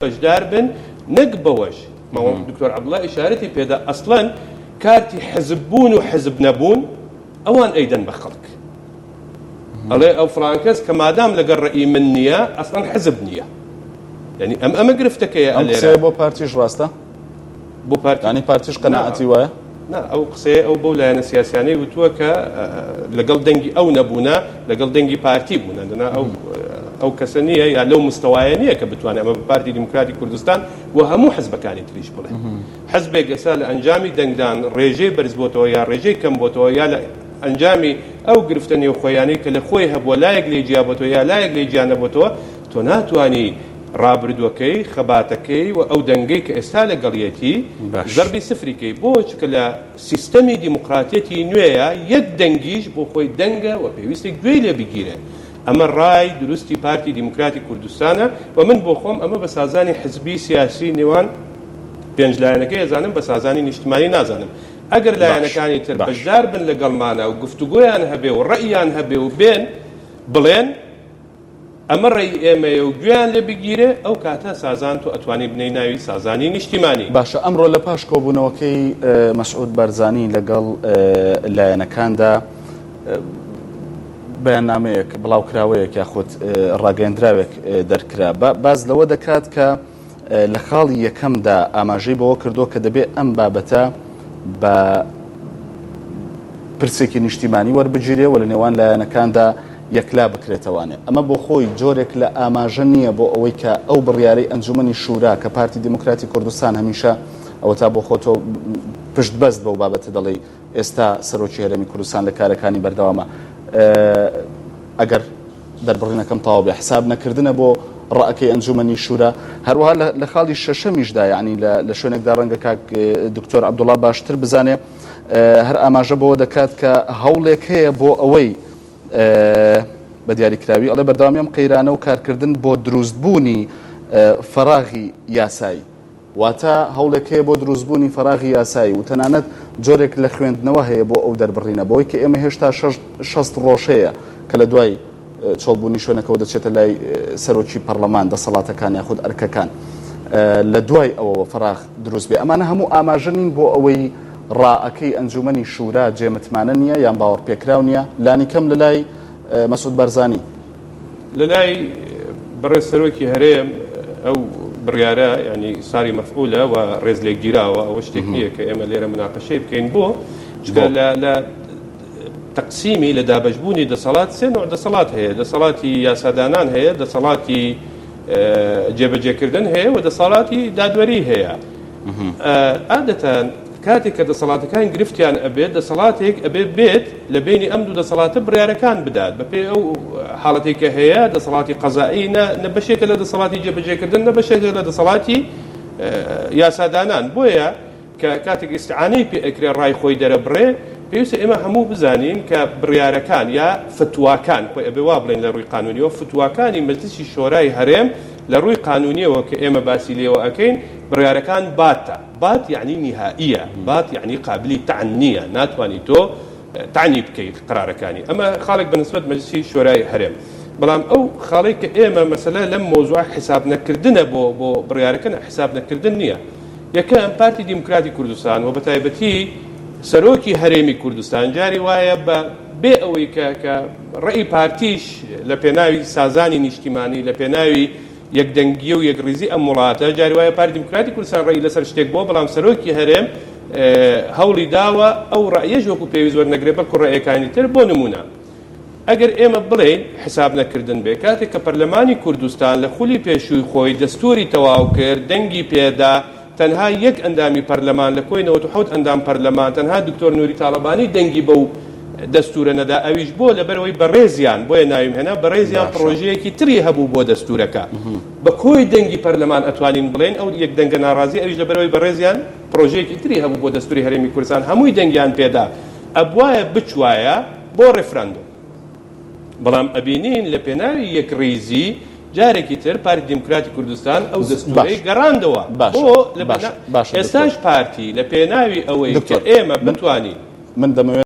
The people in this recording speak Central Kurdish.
بەشدار بن نەک بەوەش دکتۆر عەبدوڵا ئیشارەتی پێدا ئەسڵەن کارتی حزب بوون و حزب نەبوون ئەوان ئەیدەن بە خەڵک ئەڵێ ئەو فڵان کەس کە مادام لەگەڵ ڕەئی من نییە ئەسڵەن حزب نییە یعنی ئەم ئەمە گرفتەکەیە ئەم قسەیە بۆ پارتیش ڕاستە بۆ پارتی یعنی پارتیش قەناعەتی وایە نا ئەو قسەیە ئەو بەو لایەنە سیاسیانەی وتووە کە لەگەڵ دەنگی ئەو نەبوونە لەگەڵ دەنگی پارتی بوونە دەنا ئەو ئەو کەسە نییە یا لەو مستەوایە نییە کە بتوانێت ئەمە بە پارتی دیموکراتی کوردستان و هەموو حزبەکانی تریش بڵێ حزبێک ئێستا لە ئەنجامی دەنگدان ڕێژەی بەرز بۆتەوە یا ڕێژەی کەم بۆتەوە یا لە ئەنجامی ئەو گرفتە نێوخۆیانەی کە لە خۆی هەبووە لایەک لێ جیا بۆتەوە یا لایەک لێ جیا نەبۆتەوە تۆ ناتوانی ڕابردووەکەی، خەباتەکەی و ئەو دەنگەی کە ئێستا لەگەڵیەتی زەربی سفری کەی. بۆ؟ چونکە لە سیستەمی دیموکراتیەتی نوێیا یەک دەنگیش بۆ خۆی دەنگە و پێویستە گوێی لێ بگیرێ. ئەمە ڕای دروستی پارتی دیموکراتی کوردستانە و من بۆ خۆم ئەمە بە سازانی حزبی سیاسی نێوان پێنج لایەنەکەی ئەزانم، بە سازانی نیشتمانی نازانم. ئەگەر لایەنەکانی تر بەشدار بن لەگەڵمانا و گفتوگۆیان هەبێ و ڕەئیان هەبێ و بێن بڵێن، ئەمە ڕێی ئێمەیە و گوێیان لێ بگیرێ، ئەو کاتە سازان تۆ ئەتوانی بنێی ناوی سازانی نیشتیمانی. باشە ئەمڕۆ لە پاش کۆبوونەوەکەی مەسعود بارزانی لەگەڵ لایەنەکاندا بەیاننامەیەک، بڵاوکراوەیەک یاخود ڕاگەیەندراوێک دەرکرا باس لەوە دەکات کە لە خاڵی یەکەمدا ئاماژەی بەوە کردووە کە دەبێت ئەم بابەتە بە پرسێکی نیشتیمانی وەربگیرێ و لە نێوان لایەنەکاندا یەکلا بکرێتەوانێ. ئەمە بۆ خۆی جۆرێک لە ئاماژە نییە بۆ ئەوەی کە ئەو بڕیارەی ئەنجومەنی شورا کە پارتی دیموکراتی کوردستان هەمیشە ئەوەتا بۆ خۆتۆ پشتبەست بەو بابەتە دەڵێی ئێستا سەرۆکی هەرێمی کوردستان لە کارەکانی بەردەوامە ئەگەر دەربڕینەکەم تەواو بێ حساب نەکردنە بۆ ڕەئەکەی ئەنجومەنی شورا هەروەها لە خاڵی شەشەمیشدا یعنی لە شوێنێکدا ڕەنگە کاک دکتۆر عەبدوڵا باشتر بزانێ هەر ئاماژە بەوە دەکات کە هەوڵێک هەیە بۆ ئەوەی بە دیاریکراوی ئەڵێ بەردەوامی ئەم قەیرانە و کارکردن بۆ دروستبوونی فەراغی یاسایی واتە هەوڵێک هەیە بۆ دروستبوونی فەراغی یاسایی و تەنانەت جۆرێک لە خوێندنەوە هەیە بۆ ئەو دەربڕینە بەوەی کە ئێمە هێشتا 60 ڕۆژ هەیە کە لە دوای چۆڵبوونی شوێنەکەوە دەچێتە لای سەرۆکی پەرلەمان دەسەڵاتەکان یاخود ئەرکەکان لە دوای ئەوەوە فەراغ دروست بێ ئەمانە هەموو ئاماژە نین بۆ ئەوەی ڕائەکەی ئەنجومەنی شورا جێ متمانە نییە یان باوەڕپێکراو نییە لانی کەم لە لای مەسعود بارزانی. لە لای بەڕێز سەرۆکی هەرێم ئەو بڕیارە یانی ساری مەفعولە و ڕێز لێگیراوە ئەوە شتێک نییە کە ئێمە لێرە مناقەشەی بکەین بۆ چونکە لە لە تەقسیمی لە دابەشبوونی دەسەڵات سێ نوع دەسەڵات هەیە دەسەڵاتی یاسادانان هەیە دەسەڵاتی جێبەجێکردن هەیە و دەسەڵاتی دادوەری هەیە عادەتەن کاتێک کە دەسەڵاتەکان گرفتیان ئەبێت دەسەڵاتێک ئەبێ بێت لە بینی ئەم دوو دەسەڵاتە بڕیارەکان بدات بەپێی ئەو حاڵەتێک کە هەیە دەسەڵاتی قەزایی نە نە بەشێکە لە دەسەڵاتی جێبەجێکردن نە بەشێکە لە دەسەڵاتی یاسادانان بۆیە کە کاتێک ئیستعانەی پێ ئەکرێ ڕای خۆی دەرەبڕێ، پێویستە ئێمە هەموو بزانین کە بڕیارەکان یا فتواکان، خۆی ئەبێ وا بڵێین لە ڕووی قانوونیەوە، فتواکانی مەجلیسی شۆرای هەرێم لە ڕووی قانوونیەوە کە ئێمە باسی لێوە ئەکەین، بڕیارەکان باتە، بات یەعنی نیهائیە، بات یەعنی قابلی تەعن نییە، ناتوانی تۆ تەعنی بکەی قەرارەکانی. ئەمە خاڵێک بە نسبەت مەجلیسی شۆرای هەرێم. بەڵام ئەو خاڵەی کە ئێمە مەسەلە لەم مەوزوعە حیساب نەکردنە بۆ بۆ بڕیارەکە نا، حیساب نەکردن نییە. یەکەم، پارتی دیموکراتی کوردستان و بەتایبەتی سەرۆکی هەرێمی کوردستان جاری وایە بە بێ ئەوەی کە کە ڕێی پارتیش لە پێناوی سازانی نیشتیمانی لە پێناوی یەکدەنگی و یەکڕیزی ئەم وڵاتە جاری وایە پارتی دیموکراتی کوردستان ڕێی لەسەر شتێک بووە بەڵام سەرۆکی هەرێم هەوڵی داوە ئەو ڕەئیەش وەکو پێویست وەرنەگرێ بەڵکو ڕەئیەکانی تر بۆ نمونە ئەگەر ئێمە بڵێین حساب نەکردن بێ، کاتێک کە پەرلەمانی کوردستان لە خولی پێشووی خۆی دەستووری تەواو کرد، دەنگی پێدا، تەنها یەک ئەندامی پەرلەمان لە کۆی 97 ئەندام پەرلەمان تەنها دکتۆر نوری تاڵەبانی دەنگی بەو دەستوورە نەدا، ئەویش بۆ؟ لەبەرئەوەی بەڕێزیان، بۆیە ناویم هێنا، بەڕێزیان باشە. پڕۆژەیەکی تری هەبوو بۆ دەستوورەکە. بە کۆی دەنگی پەرلەمان ئەتوانین بڵێین ئەو یەک دەنگە ناڕازی ئەویش لەبەرئەوەی بەڕێزیان پڕۆژەیەکی تری هەبوو بۆ دەستووری هەرێمی کوردستان هەمووی دەنگیان پێدا، ئەبوایە بچوایە بۆ ڕیفراندۆم بەڵام ئەبینین لە پێناوی یەکڕیزی جارێکی تر پارتی دیموکراتی کوردستان ئەو دەستورەی گەڕاندەوە بۆ ئێستاش پارتی لە پێناوی ئەوەی کە ئێمە بتوانین. من دەمەوێت.